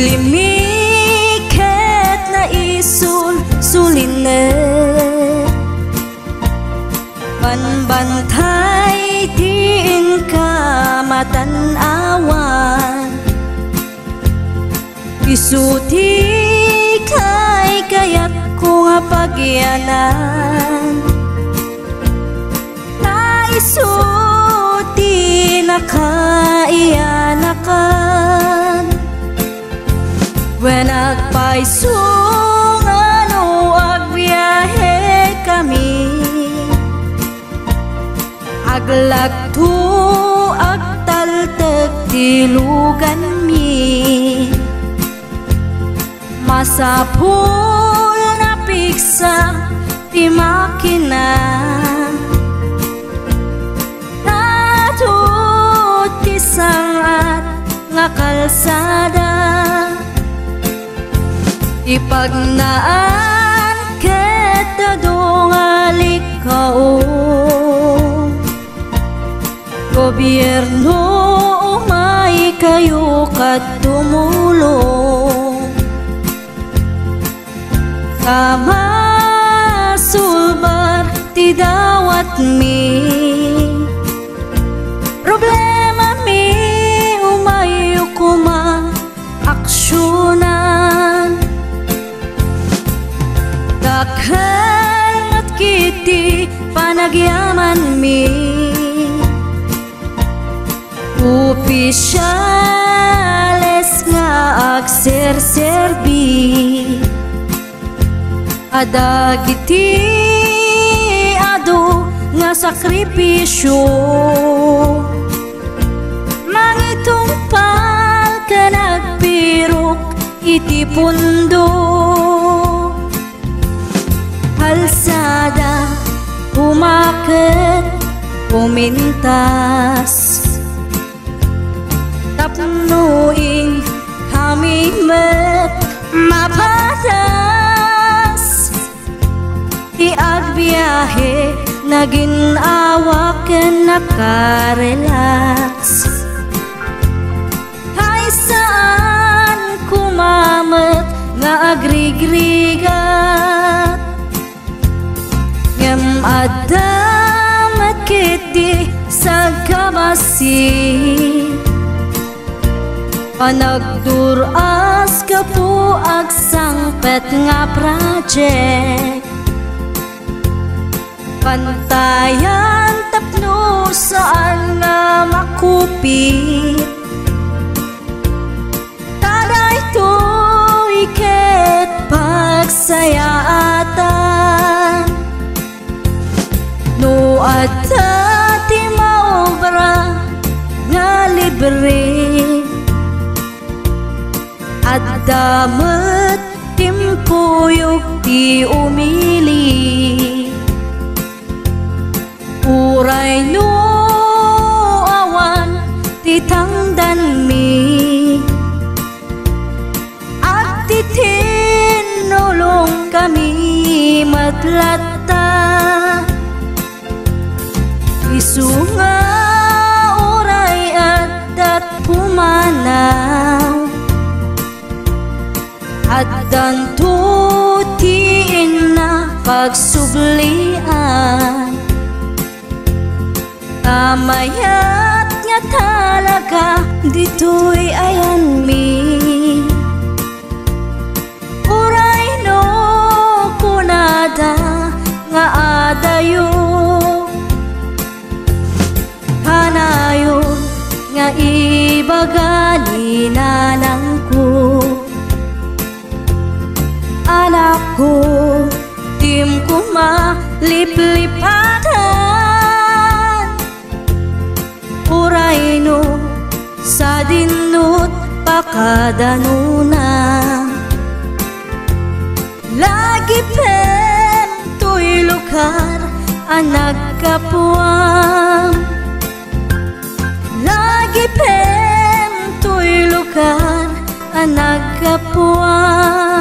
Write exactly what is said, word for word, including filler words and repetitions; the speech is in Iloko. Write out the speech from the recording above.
Limiket na isul sulinek. Banbantay ti inka matan-awan. Isu ti kaykayatko nga pagyanan. Ta isu ti nakaiyanakan. Wen agpayso nga no agbiahekami, aglagto, agtaltek ti luganmi. Masapul nga piksa ti makina. Adu ti sangat nga kalsada. Ipagnaan ket adu nga likao. Gobierno, umaykayo ket tumulong. Ta masulbar ti dawatmi. Problemami, umayyo koma aksionan. Dakkel met ketdi panagyamanmi. Opisiales nga agserserbi. A dagiti adu nga sakripisio, mangitungpal ken agpirok iti pundo. Kalsada, umaket, umintas. Tapno inkami met mapadas. Ti agbiahe, nagin-awa ken nakarelax. Hay saan koma met nga agrigrigat. Ngem adda met ketdi sagkabasi. Panagdur-as gapu agsangpet nga project. Pantayan tapno saan nga makupit. Ta daytoy ket pagsayaatan. No adda ti maobra nga libre, adda met timpuyog ti umili. Uray no awan ti tangdanmi, agtitinnulongkami met latta. Isu nga uray addat pumanaw, addanto ti inna pagsublian. Ta mayat nga talaga ditoy ayanmi. Uray no kunada nga adayo, kanayon nga ibaga ni nanangko. Anakko, dim koma liplipadan. Uray no sadinot pakadanona. Lagipem toy lugar a naggapuam. Lagipem toy lugar a naggapuam.